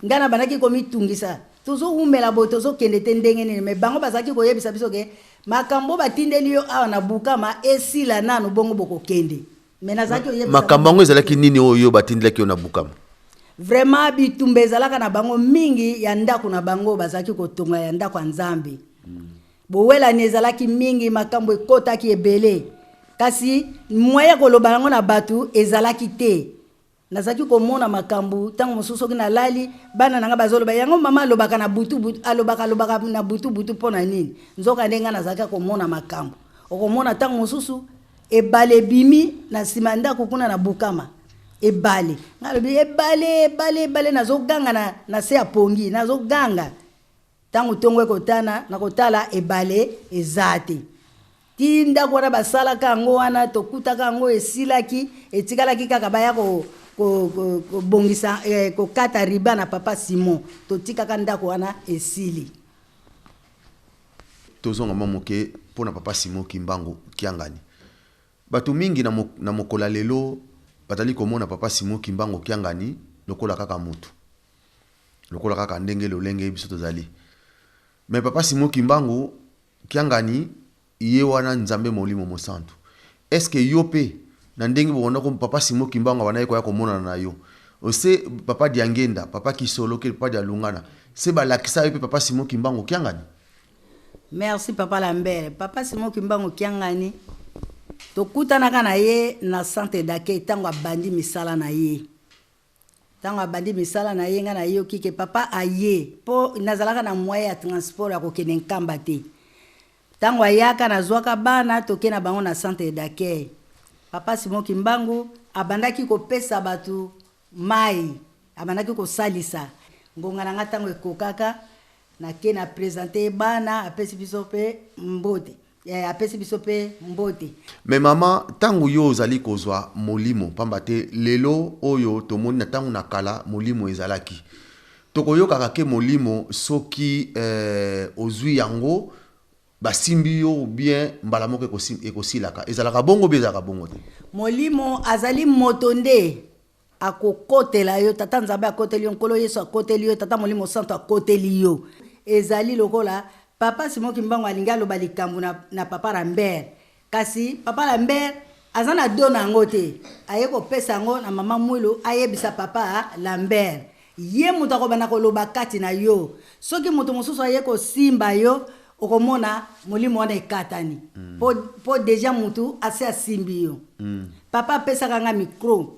Ngai nabandaki komitungisa, tozowumela boye, tozokende te ndenge nini? Mais bango bazalaki koyebisa biso ke makambo batindeli yo awa na Bukama esila nanu, bongo bokokende. Mais nazalaki koyebisa makambo yango ezalaki nini oyo batindelaki yo na Bukama? Vraiment bitumba ezalaka na bango mingi ya ndako na bango bazalaki kotonga ya ndako ya Nzambe. Bowelani ezalaki mingi, makambo ekotaki ebele, kasi moyen ya koloba yango na bato ezalaki te. Nazalaki komona makambo ntango mosusu soki nalali, bana na ngai bazoloba yango, mama alobaka na butu butu, alobaka alobaka na butu butu mpo na nini? Nzoka nde ngai nazalaki komona makambo. Okomona ntango mosusu ebale ebimi na nsima ya ndako kuna na Bukama, ebale. Ngai alobi ebale, ebale, ebale, nazoganga na se ya pongi, nazoganga. Ntango ntongo ekotana, nakotala ebale eza te. Ti ndako wana basalaka yango wana, tokutaka yango esilaki, etikalaki kaka baya kobongisa, kokata riba na papa Simon. Totikaka ndako wana esili. Tozonga mwa moke mpo na papa Simon Kimbangu Kiangani. Bato mingi na mokolo ya lelo bazali komona papa Simon Kimbangu Kiangani lokola kaka mutu, lokola kaka ndenge lolenge biso tozali. Mais papa Simon Kimbangu Kiangani ye wana Nzambe Molimo Mosantu. Est-ce que yo pe na ndenge bobanda ko papa Simon Kimbangu abandaki koya komonana na yo, ose papa Diangenda, papa Kisoloke, papa Dialungana, se balakisa yo pe papa Simon Kimbangu Kiangani? Merci papa Lambert. Papa Simon Kimbangu Kiangani tokutanaka na ye na centre d'accueil ntango abandi misala na ye. Ntango abandi misala na ye, ngai nayoki ke papa aye, mpo nazalaka na moyen ya transport ya kokende Nkamba te. Ntango ayaka, nazwaka bana, toke na bango na centre d'accueil. Papa Simon Kimbangu abandaki kopesa bato mai, abandaki kosalisa. Ngonga na ngai ntango ekokaka, nake na presente ye bana, apesi biso mpe mbote. Apesi biso mpe mbote. Mais mama, ntango yo ozali kozwa molimo, pamba te lelo oyo tomoni na ntango na kala molimo ezalaki. Tokoyokaka ke molimo soki ozwi yango basimbi yo ou bien mbala moko ekosilaka. Ezalaka bongo ou bien ezalaka bongo te? Molimo azali moto nde akokotela yo, Tata Nzambe akoteli yo, Nkolo Yesu akoteli yo, Tata Molimo Santo akoteli yo. Ezali lokola papa Simon Kimbangu alingi aloba likambo na papa Lambert, kasi papa Lambert aza na don na yango te, aye kopesa yango na mama Mwilu ayebisa papa Lambert. Ye moto akobanda koloba kati na yo. Soki moto mosusu aye kosimba yo, okomona molimo wana ekatani. Po deja mutu asi asimbi yo. Papa apesaka nga micro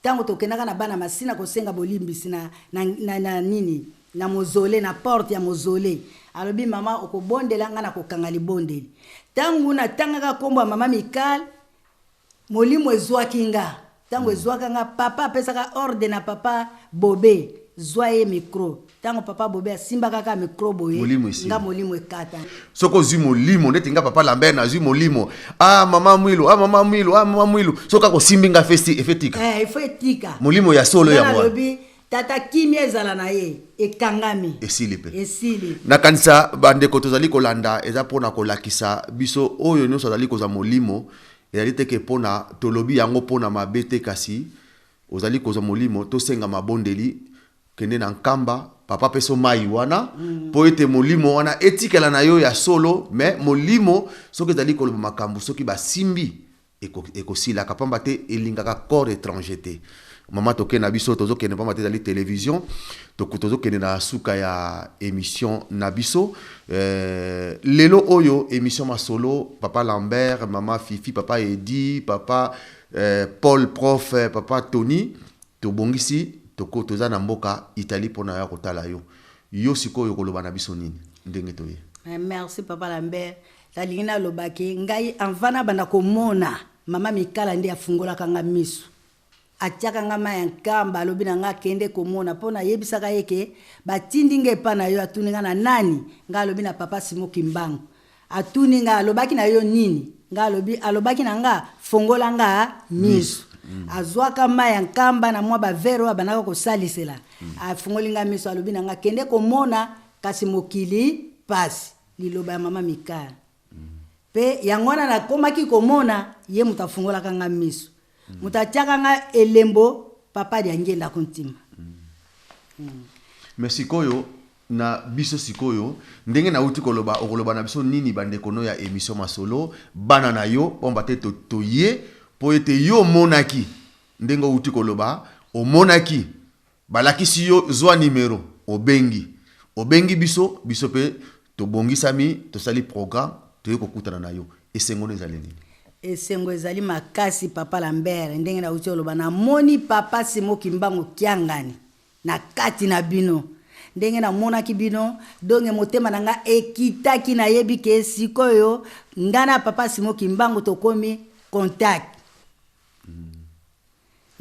tango tokendaka na bana Masina kosenga bolimbisi na nini na mausolee, na porte ya mausolee. Alobi mama okobondela nga na kokanga libondeli. Tango natangaka kombo ya mama Mikal, molimo ezwaki nga. Tango ezwaka nga, papa apesaka ordre na papa Bobe, zwa ye micro. Tango papa Bobe asimbaka kaka micro boye, Molimo esili. nga molimo ekata. Soki ozwi molimo neti nga papa Lambert nazwi molimo, ah mama Mwilu, ah mama Mwilu, ah mama Mwilu, soki kaka osimbi nga festi efetika. Il faut etika. Molimo ya solo Nga yango wana. nalobi tata kimia ezala na ye, ekangami. Esili pe. Esili. Nakanisa bandeko tozali kolanda eza mpona kolakisa biso oyo nyonso azali kozwa molimo. Ezali te ke pona tolobi yango pona mabe te, kasi ozali kozwa molimo, tosenga mabondeli, kende na Nkamba, papa apeso mai wana mpo ete molimo wana etikala na yo ya solo. Me molimo soki ezali koloba makambo, soki basimbi ekosilaka pamba te, elingaka corps étranger te. Mama, tokende na biso, tozokende pamba te ezali télévision. Tozokende na suka ya émission na biso lelo oyo, émission Masolo. Papa Lambert, mama Fifi, papa Edi, papa Paul prof, papa Tony, tobongisi toko toza na mboka Italie mpona ya kotala yo. Yo sikoyo koloba na biso nini ndenge toye? Merci papa Lambert. Nalingi nalobaki ngai avant nabanda komona mama Mikala, nde afungolaka nga miso, atiaka nga mai ya Nkamba, alobi na nga akende komona, mpo nayebisaka ye ke batindi nga epa na yo. Atuni nga na nani? Nga alobi na papa Simo Kimbangu. Atuni nga alobaki na yo nini? Nga alobi alobaki na nga fongola nga miso. Azwaka mai ya Nkamba na mwa bavere oyo abandaka kosalisela, afungoli nga miso, alobi na nga kende komona, kasi mokili pasi. Liloba ya mama Mikala mpe yango wana nakomaki komona ye. Moto afungolaka nga miso, moto atiaka nga elembo, papa Diangenda Kuntima. Me sikoyo na biso sikoyo, ndenge nauti koloba, okoloba na biso nini, bandeko no ya émission Masolo, bana na yo, pamba te toye mpo ete yo omonaki ndenge outi koloba, omonaki balakisi yo, zwa nimero, obengi biso, biso mpe tobongisami, tosali programme, toye kokutana na yo. Esengo no ezali nini? Esengo ezali makasi, papa Lambert. Ndenge nauti oloba, namoni papa Simo Kimbangu Kiangani na kati na bino. Ndenge namonaki bino, donge motema na nga ekitaki. Nayebi ke sikoyo nga na papa Simo Kimbangu tokomi contact.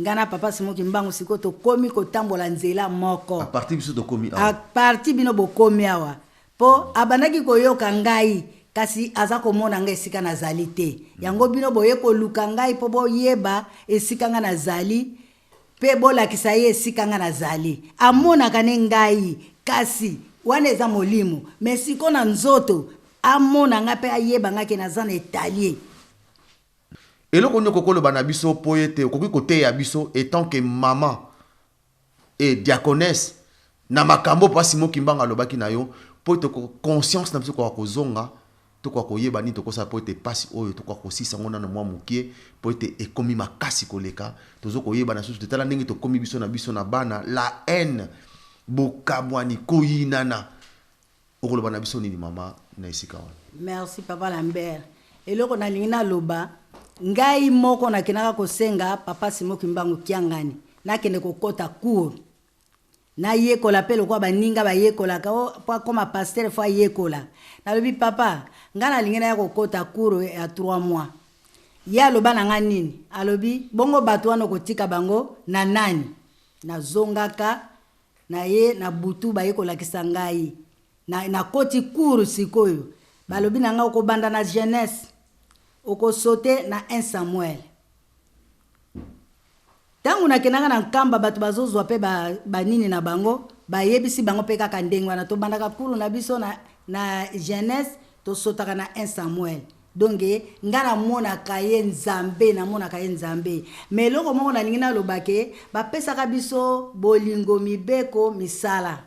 Nga na papa Simo Kimbangu sikoyo tokomi kotambola nzela moko. À partir biso tokomi awa. À partir bino bokomi awa, mpo abandaki koyoka ngai, kasi aza komona ngai esika nazali te. Yango bino boye koluka ngai mpo boyeba esika ngai nazali mpe bolakisa ye esika ngai nazali. Amonaka ne ngai, kasi wana eza molimo. Me siko na nzoto amona ngai mpe ayeba ngai ke naza na Italie. Eloko nini okoki koloba na biso mpo ete okoki koteya biso etant que mama et diaconesse na makambo papa Simo Kimbangu alobaki na yo, mpo ete conscience na biso koka kozonga, tokoka koyeba nini tokosala mpo ete pasi oyo tokoka kosisa yango nano mwa mokie, mpo ete ekomi makasi koleka, tozo koyeba na susu te. Tala ndenge tokomi biso na biso na bana, la haine, bokabwani, koyinana. Okoloba na biso nini, mama, na esika wana? Merci papa Lambert. Eloko nalingi naloba, ngai moko nakendaka kosenga papa Simo Kimbangu Kiangani nakende kokɔta cours, nayekola mpe lokola baninga bayekolaka o mpo akóma pasteur fo ayekola. Nalobi: "Papa, ngai nalingi naya kokɔta cours ya 3 mois." Ye aloba na ngai nini? Alobi: "Bongo bato wana okotika bango na nani?" Nazongaka na ye na butu, baye kolakisa ngai, nakoti cours. Sikoyo balobi na ngai okobanda na Genèse, okosote na 1 Samuel. Ntango nakendaka na Nkamba, bato bazozwa mpe banini na bango, bayebisi bango mpe kaka ndenge wana tobandaka cours na biso na Genèse, tosotaka na 1 Samuel. Donc nga namonaka ye Nzambe, namonaka ye Nzambe. Me eloko moko nalingi naloba ke bapesaka biso bolingo, mibeko, misala,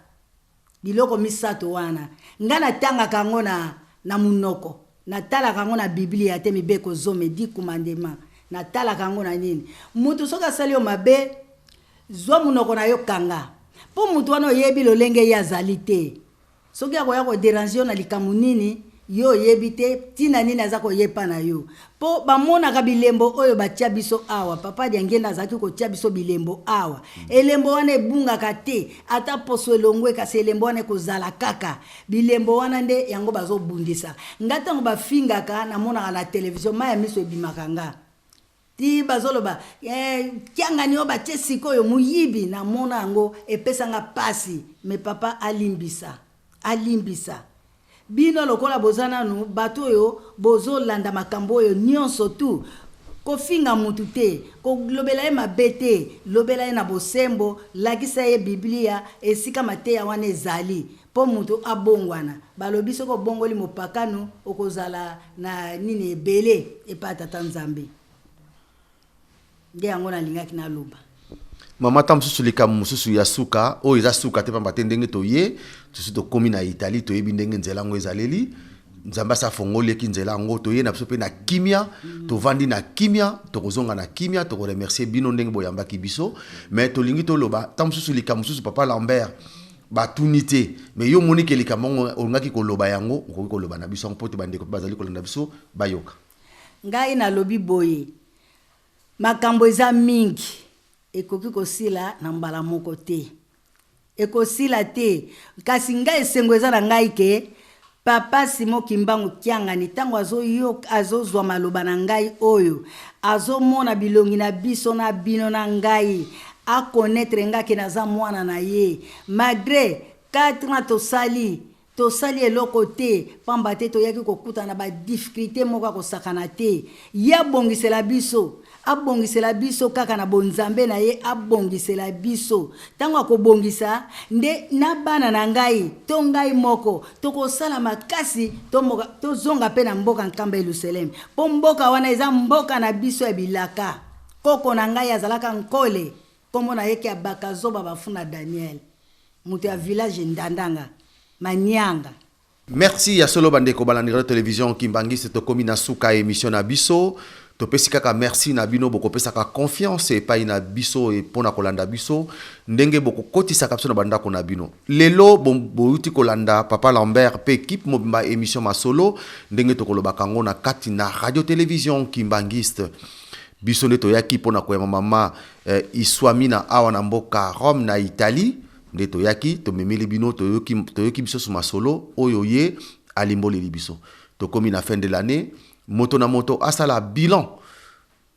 biloko misato wana. Nga natangaka yango na monoko, natalaka yango na Biblia te. Mibeko zomi, 10 commandements, natalaka yango na nini? Mutu soki asali yo mabe, zwa monoko na yo, kanga, mpo mutu wana oyebi lolenge ye azali te. Soki akoya kodéranger yo na likambo nini, yo oyebi te ntina nini aza koyepa na yo, mpo bamonaka bilembo oyo batia biso awa. Papa Diangenda azalaki kotia biso bilembo awa. Elembo wana ebungaka te, ata poso elongwe, kasi elembo wana ekozala kaka. Bilembo wana nde yango bazobundisa nga. Ntango bafingaka, namonaka na televizio, mai ya miso ebimaka nga ti bazoloba Kiangani oyo batie sikoyo moyibi. Namona yango, epesanga pasi. Me papa alimbisa, alimbisa bino lokola boza nanu bato oyo bozolanda makambo oyo nyonso tu. Kofinga mutu te, kolobela ye mabe te, lobela ye na bosembo, lakisa ye Biblia esika mateya wana ezali. Mpo moto abongwana, balobi soki obongoli mopakano, okozala na nini ebele epai ya Tata Nzambe. Nde yango nalingaki naloba. Mama, ta mosusu likambo mosusu ya suka oyo eza suka te, pamba te ndenge toye tosi tokomi na Italie, toyebi ndenge nzela yango ezaleli. Nzambe asi afongolieki nzela yango, toye na biso mpe na kimia, tovandi na kimia, tokozonga na kimia. Tokoremercier bino ndenge boyambaki biso. Mais tolingi toloba ta mosusu likambo mosusu, papa Lambert, batuni te, mais yo omoni ke likambo yango olingaki koloba yango, okoki koloba na biso yango mpo te bandeko mpe bazali kolanda biso bayoka. Ngai nalobi boye, makambo eza mingi, ekoki kosila na mbala moko te, ekosila te. Kasi ngai esengo eza na ngai ke papa Simon Kimbangu Kiangani, ntango azoyoka, azozwa maloba na ngai oyo, azomona bilongi na biso na bino na ngai, akonetre nga ke naza mwana na ye. Malgré 4 ans tosali eloko te, pamba te toyaki kokutana na badifficulté moko ya kosakana te. Ye abongisela biso, abongisela biso kaka na bonzambe na ye, abongisela biso. Ntango akobongisa nde na bana na ngai to ngai moko tokosala makasi tozonga mpe na mboka Nkamba Yelusaleme, mpo mboka wana eza mboka na biso ya bilaka. Koko na ngai azalaka Nkole, nkombo na ye ke Abakazoba Bafuna Daniel, moto ya village Ndandanga Manianga. Merci ya solo, bandeko balandi radio télévision Kimbangiste. Tokomi na suka émission na biso. Topesi kaka merci na bino bokopesaka confiance epai na biso mpona kolanda biso, ndenge bokokotisaka biso na bandako na bino. Lelo boyuti kolanda papa Lambert mpe équipe mobimba, émission Masolo, ndenge tokolobaka yango na kati na radio télévision Kimbangiste. Biso nde toyaki mpona koyamba mama Iswamina awa na mboka Rome na Italie. Nde toyaki, tomemeli bino, toyoki biso su masolo oyo ye alimboleli biso. Tokomi na fin de l'année, moto na moto asala bilan,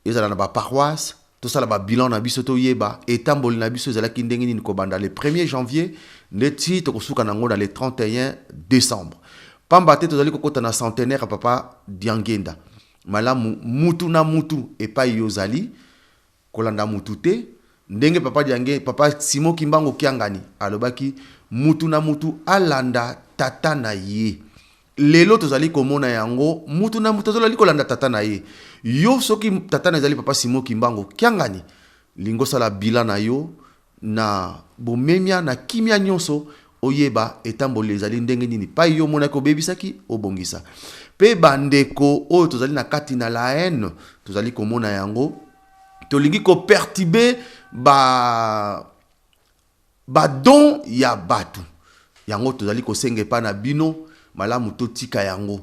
ezala na baparoisse, tosala babilan na biso, toyeba etamboli na biso ezalaki ndenge nini kobanda le 1er janvier nde ti tokosuka nango na le 31 décembre, pamba te tozali kokota na centenaire ya papa Diangenda. Malamu mutu na mutu epai yo ozali kolanda mutu te, ndenge papa Diange, papa Simon Kimbangu Kiangani alobaki, mutu na mutu alanda tata na ye. Lelo tozali komona yango, mutu na mutu azali kolanda tata na ye. Yo soki tata na ezali papa Simon Kimbangu Kiangani, lingo osala bilan na yo na bomemia, na kimia nyonso, oyeba etamboli ezali ndenge nini, pai yo omonaki obebisaki, obongisa. Mpe bandeko oyo tozali na kati na la haine, tozali komona yango, tolingi koperturber badon ya bato yango. Tozali kosenga epai na bino, malamu totika yango,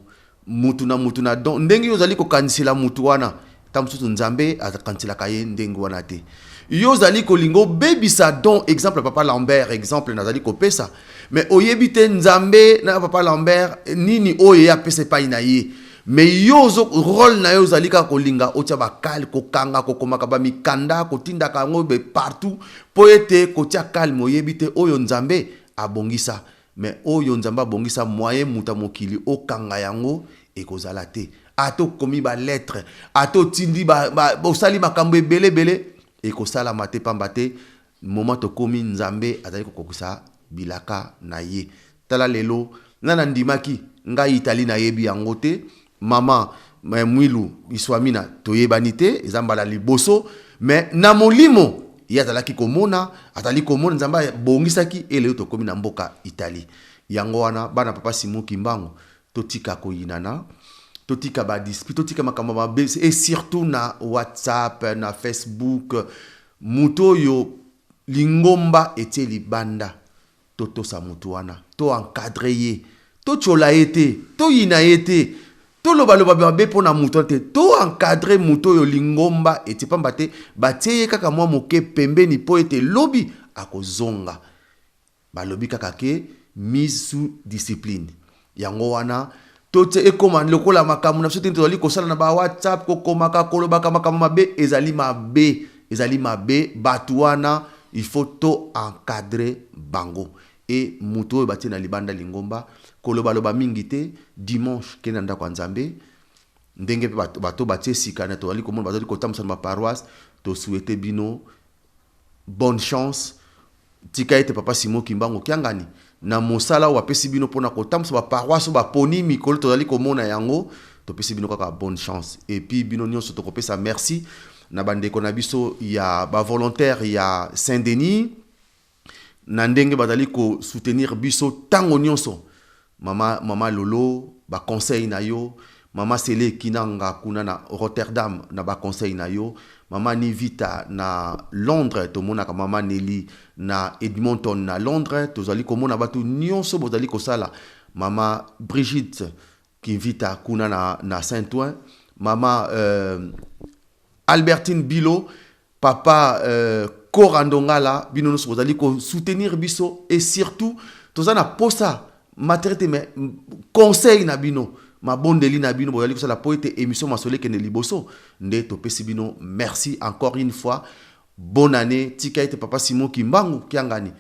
mutu na mutu na don. Ndenge yo ozali kokanisela mutu wana, ta mosusu Nzambe akaniselaka ye ndenge wana te. Yo ozali kolinga obebisa don, exemple papa Lambert, exemple nazali kopesa, mais oyebi te Nzambe na papa Lambert nini oyo ye apesa epai na ye. Mais yo ozo rôle na yo ozali kaka kolinga otia bakale, kokanga, kokomaka bamikanda, kotindaka yango be partout mpo ete kotia calme. Oyebi te oyo Nzambe abongisa. Mais oyo Nzambe abongisa, moyen moto ya mokili okanga yango ekozala te. Ata okomi balettre, ata otindi, osali makambo ebele ebele, ekosalama te, pamba te moment tokomi, Nzambe azali kokokisa bilaka na ye. Tala lelo nga nandimaki ngai Italie, nayebi yango te. Mama Mwilu Iswamina, toyebani te, eza mbala liboso, mais na molimo ye azalaki komona, azali komona Nzambe abongisaki. Elelo tokomi na mboka Italie. Yango wana, bana papa Simon Kimbangu, totika koyinana, totika badispute, totika makambo mabe, et surtout na WhatsApp, na Facebook. Moto oyo lingomba etie libanda, totosa motu wana, toencadrer ye, totyola ye te, toyina ye te, tolobaloba mabe mpo na motu wana te. Toencadrer motu oyo lingomba etie, pamba te batie ye kaka mwa moke pembeni mpo ete lobi akozonga. Balobi kaka ke mise sous discipline. Yango wana totia ekóma lokola makambo na biso te. Tozali kosala na ba WhatsApp, kokomaka, kolobaka makambo mabe, ezali mabe, ezali mabe. Bato wana, il faut to encadrer bango. E moto oyo batie na libanda lingomba, kolobaloba mingi te. Dimanche kende na ndako ya Nzambe, ndenge mpe bato batie sika na tozali komona bazali kotambusa na baparoisse. Tosouhaiter bino bonne chance. Tika ete papa Simon Kimbangu Kiangani Na mosala oyo bapesi bino mpona kotambusa baparoisse oyo baponi mikolo tozali komona yango, topesi bino kaka bonne chance. Et puis bino nyonso tokopesa merci na bandeko na biso ya bavolontaire ya Saint-Denis na ndenge bazali kosoutenir biso ntango nyonso. Mama, mama Lolo, baconseil na yo, mama Sele Kinanga kuna na Rotterdam na baconseil na yo, mama Nivita na Londres, tomonaka mama Nelly na Edmonton na Londres, tozali komona bato nyonso bozali kosala, mama Brigitte Kimvita kuna na Saint-Ouen, mama Albertine Bilo, papa Cora Ndongala, bino nyonso bozali kosoutenir biso. Et surtout toza na posa matériel te, mais conseil na bino, mabondeli na bino bozali kosala po ete émission Masolo ekende liboso, nde topesi bino merci encore une fois. Bonne année. Tika ete papa Simon Kimbangu Kiangani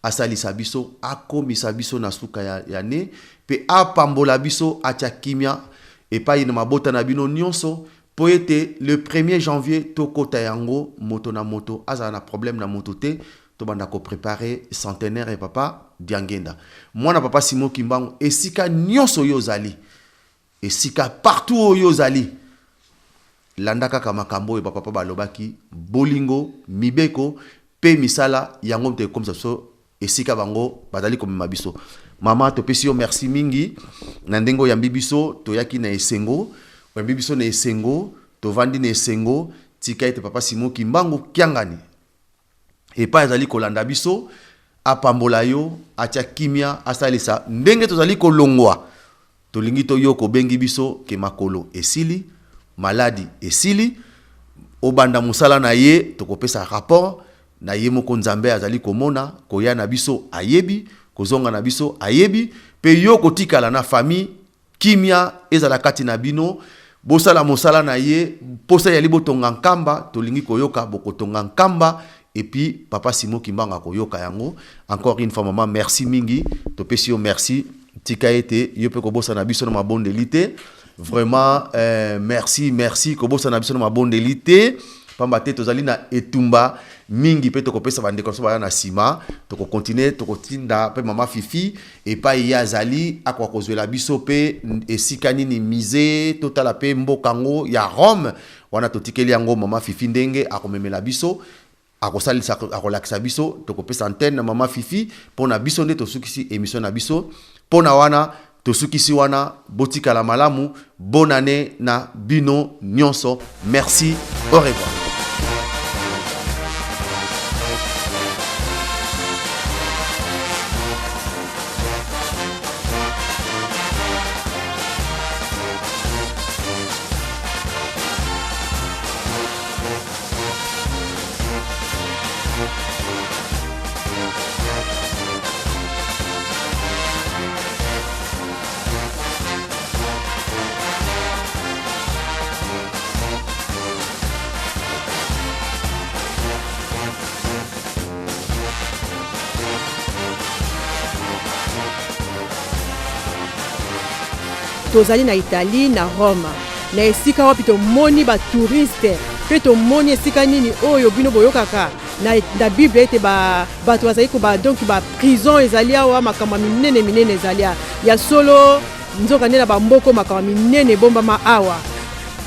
asalisa biso, akomisa biso na suka ya ne, mpe apambola biso, atia kimia epai na mabota na bino nyonso, mpo ete le 1er janvier tokota yango moto na moto azala na problème na moto te. Tobanda koprépare centenaire ya papa Diangenda, mwana papa Simon Kimbangu. Esika nyonso oyo ozali, esika partout oyo ozali, landa kaka makambo oyo bapapa balobaki: bolingo, mibeko mpe misala. Yango moto ekomisa biso esika bango bazali komema biso. Mama, topesi yo merci mingi na ndenge oyambi biso. Toyaki na esengo, oyambi biso na esengo, tovandi na esengo. Tika ete papa Simon Kimbangu Kiangani epai azali kolanda biso apambola yo, atia kimia, asalisa ndenge tozali kolongwa. Tolingi toyoka obengi biso ke makolo esili, maladi esili, obanda mosala na ye. Tokopesa rapport na ye moko. Nzambe azali komona koya na biso, ayebi kozonga na biso, ayebi mpe yo kotikala na famille. Kimia ezala kati na bino. Bosala mosala na ye. Posa yali botonga Nkamba, tolingi koyoka bokotonga Nkamba, et puis papa Simon Kimbangu akoyoka yango. Encore une fois, mama, merci mingi, topesi yo merci. Tika ete yo mpe kobosana biso na mabondeli te. Vraiment, merci, merci. Kobosana biso na mabondeli te, pamba te tozali na etumba mingi, mpe tokopesa bandeko biso baya na nsima. Tokokontinue, tokotinda mpe mama Fifi epai ye azali, akoka kozwela biso mpe esika nini musée, totala mpe mboka yango ya Rome wana. Totikeli yango mama Fifi, ndenge akomemela biso, akosalisa, akolakisa biso. Tokopesa antenne na mama Fifi. Mpo na biso nde tosukisi émission na biso mpo na wana, tosukisi wana. Botikala malamu. Bonne année na bino nyonso. Merci, au revoir. Tozali na Italie, na Rome, na esika wapi tomoni batouriste, mpe tomoni esika nini oyo bino boyokaka na Bible ete bato bazali koba, donc baprison ezali awa. Makambo ya minene minene ezali ya solo, nzoka nde na bamboko makambo minene ebombama awa.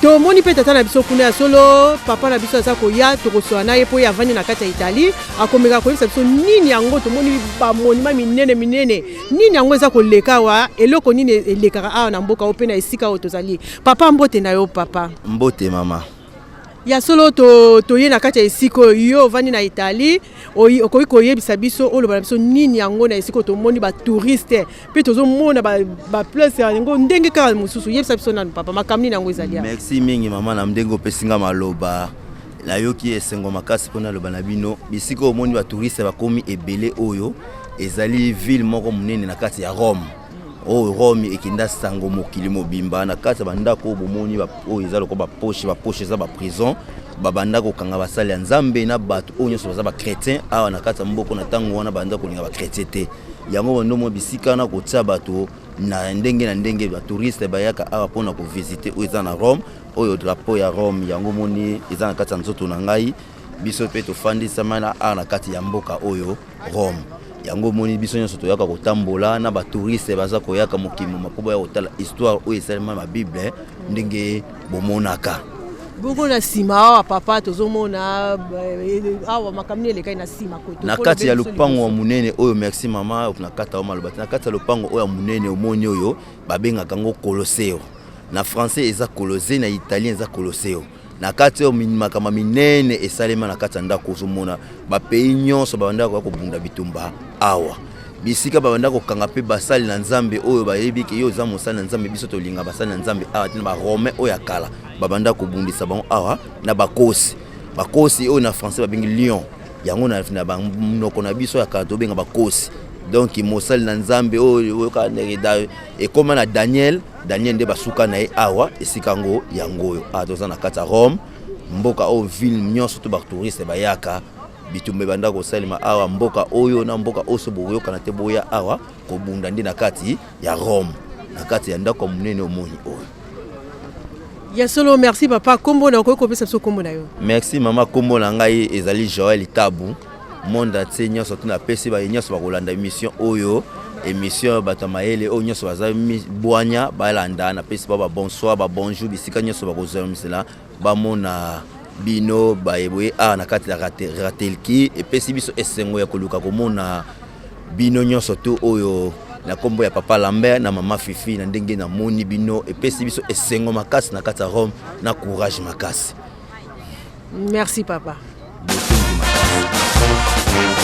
Tomoni mpe tata na biso kuna. Ya solo, papa na biso aza koya, tokosola na ye mpo ye avandi na kati ya Italie, akomeka koyebisa biso nini yango tomoni, bamonima minene minene nini yango eza koleka awa, eloko nini elekaka awa na mboka oyo mpe na esika oyo tozali. Papa, mbote na yo, papa. Mbote, mama. Ya solo, toye na kati ya esika oyo yo ovandi na Italie. Okoki koyebisa biso, oloba na biso nini yango na esika oyo tomoni batouriste mpe tozomona baplace yango ndenge kaka mosusu? Yebisa biso nanu, papa, makambo nini yango ezali awa? Merci mingi, mama, na ndenge opesi nga maloba. Nayoki esengo makasi mpo naloba na bino. Bisika omoni batouriste bakomi ebele, oyo ezali ville moko monene na kati ya Rome. Oyo Rome ekenda sango mokili mobimba. Na kati ya bandako oyo bomoni, oyo eza lokola bapoche, bapoche eza baprison. Babanda kokanga basali ya Nzambe na bato oyo nyonso baza bachrétien awa na kati ya mboka. Na ntango wana banda kolinga bachrétien te. Yango bando mwa bisika na kotia bato na ndenge na ndenge. Batouriste bayaka awa mpona kovisite oyo eza na Rome. Oyo drapeau ya Rome, yango moni eza na kati ya nzoto na ngai. Biso mpe tofandisama na awa na kati ya mboka oyo Rome. Yango omoni biso nyonso toyaka kotambola na batouriste baza koyaka mokili moma mpo baya kotala histoire oyo esalema na Bible ndenge bomonaka. Bongo na nsima awa papa, tozomona awa makambo nini elekaki na nsima? Na kati ya lopango ya monene oyo, merci mama, na kati ya maloba te, na kati ya lopango oyo ya monene omoni oyo babengaka yango Colosseo. Na français eza Colisée, na italien eza Colosseo. Na kati oyo makambo minene esalema na kati ya ndako. Ozomona bapays nyonso babandaka koya kobunda bitumba awa, bisika babanda kokanga mpe basali na Nzambe oyo bayebi ke yo oza mosali na Nzambe. Biso tolinga basali na Nzambe awa tina Baromain oyo ya kala babanda kobundisa bango awa na bakosi. Bakosi oyo na français babengi lion, yango na banoko na biso ya kala tobenga bakosi. Donc mosali na Nzambe oyo oyoka ekóma na Daniel, Daniel nde basuka na ye awa. Esika yango yango oyo awa toza na kati ya Rome, mboka oyo ville nyonso to batouriste bayaka. Bitumba ebanda kosalema awa, mboka oyo na mboka oyo so boyokana te, boya awa kobunda nde na kati ya Rome, na kati ya ndako ya monene omoni oyo. Ya solo, merci papa. Kombo na okoki kopesa biso kombo na yo? Merci mama. Kombo na ngai ezali Joel Tabu. Monde entier nyonso to napesi baye nyonso bakolanda émission oyo, émission bato ya mayele oyo nyonso baza bwanya balanda, napesi ba babonsoir, babonjour, bisika nyonso bakozwa misela bamona bino bayeboye awa na kati ya Ratelki. Epesi biso esengo ya koluka komona bino nyonso to oyo na nkombo ya papa Lambert na mama Fifi. Na ndenge namoni bino, epesi biso esengo makasi na kati ya Rome na courage makasi. Merci papa. Botondi makasi.